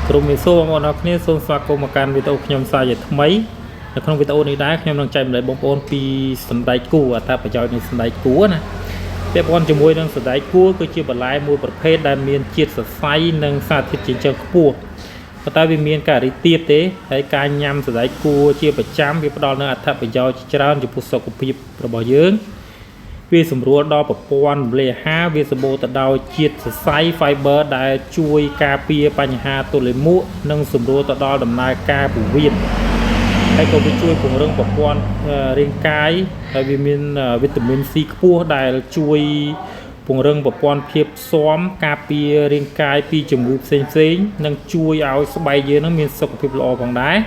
ក្រុមមេសូបងប្អូនអរគ្នាសូមស្វាគមន៍មកកាន់វីដេអូខ្ញុំសាជាថ្មីនៅក្នុងវីដេអូនេះដែរខ្ញុំនឹងចែកម្លែកបងប្អូនពីសណ្តែកគួរអត្ថប្រយោជន៍នៃសណ្តែកគួរណាពាក់ព័ន្ធជាមួយនឹងសណ្តែកគួរគឺជាបន្លែមួយប្រភេទដែលមានជាតិសរសៃនិងសារធាតុចិញ្ចឹមខ្ពស់ប៉ុន្តែវាមានកាឡូរីទាបទេហើយការញ៉ាំសណ្តែកគួរជាប្រចាំវាផ្ដល់នូវអត្ថប្រយោជន៍ជាច្រើនចំពោះសុខភាពរបស់យើង វាសម្រួលដល់ប្រព័ន្ធរំលាយអាហារវាសម្បូរទៅដោយជាតិសរសៃ fiber ដែលជួយការពារបញ្ហាទល់លាមកនិងសម្រួលទៅដល់ដំណើរការពោះវៀនហើយក៏វាជួយពង្រឹងប្រព័ន្ធរាងកាយហើយវាមានវីតាមីន C ខ្ពស់ដែលជួយពង្រឹងប្រព័ន្ធភាពស៊ាំការពាររាងកាយពីជំងឺផ្សេងៗនិងជួយឲ្យស្បែកយើងនឹងមានសុខភាពល្អផងដែរ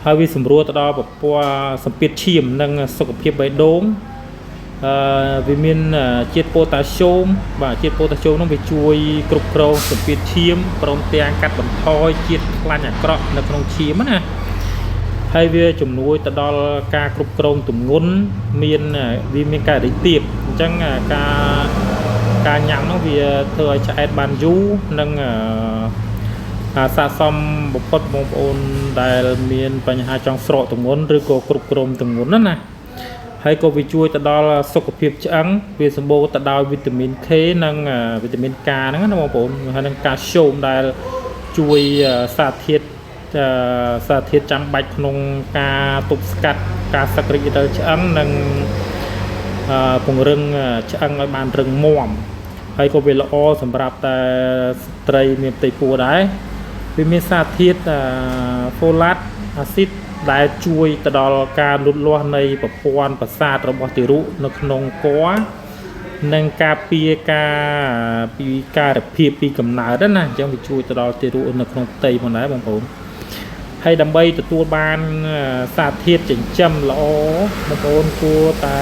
ហើយវាសម្រួលទៅដល់ប្រព័ន្ធសម្ពាធឈាមនិងសុខភាពបេះដូង អឺវាមានជាតិប៉ូតាស្យូមបាទជាតិប៉ូតាស្យូមនោះវាជួយគ្រប់គ្រងសម្ពាធឈាមព្រមទាំងកាត់បន្ថយជាតិខ្លាញ់អាក្រក់នៅក្នុងឈាមណាហើយវាជំនួយទៅដល់ការគ្រប់គ្រងទម្ងន់មានវាមានកាឡូរីទាបអញ្ចឹងការការញ៉ាំនោះវាធ្វើឲ្យឆ្អែតបានយូរនិងអាស័ក្តិសមបំផុតបងប្អូនដែលមានបញ្ហាចង់ស្រកទម្ងន់ឬក៏គ្រប់គ្រងទម្ងន់ណាណា ហើយក៏វាជួយទៅដល់សុខភាពឆ្អឹងវាសម្បូរទៅដោយវីតាមីន K និងវីតាមីន K ហ្នឹងណាបងប្អូនហើយនិងកាល់ស្យូមដែលជួយសារធាតុសារធាតុចាំបាច់ក្នុងការទប់ស្កាត់ការសឹករេចរឹលឆ្អឹងនិងពង្រឹងឆ្អឹងឲ្យបានរឹងមាំហើយក៏វាល្អសម្រាប់តែស្ត្រីមានផ្ទៃពោះដែរវាមានសារធាតុហ្វូឡាតអាស៊ីតដែលជួយទៅដល់ការលូតលាស់នៃប្រព័ន្ធប្រសាទរបស់ទារកនៅក្នុងកនិងការពារការពីការភាពពីកំណើតណាអញ្ចឹងវាជួយទៅដល់ទារកនៅក្នុងផ្ទៃផងដែរបងប្អូនហើយដើម្បីទទួលបានសារធាតុចិញ្ចឹមល្អបងប្អូនគួរតែ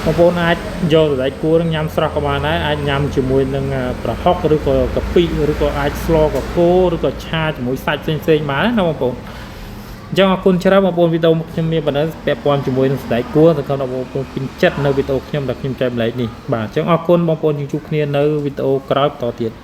បងប្អូនអាចយកសណ្តែកគួរនឹងញ៉ាំស្រស់ក៏បានដែរអាចញ៉ាំជាមួយនឹងប្រហុកឬក៏កាពិឬក៏អាចស្លកកូឬក៏ឆាជាមួយសាច់ផ្សេងៗបានណាបងប្អូនអញ្ចឹងអរគុណច្រើនបងប្អូនវីដេអូខ្ញុំមានប៉ុណ្ណឹងពាក់ព័ន្ធជាមួយនឹងសណ្តែកគួរសង្ឃឹមថាបងប្អូនពេញចិត្តនៅវីដេអូខ្ញុំដែលខ្ញុំចែកម្លែកនេះបាទអញ្ចឹងអរគុណបងប្អូនយើងជួបគ្នានៅវីដេអូក្រោយបន្តទៀត។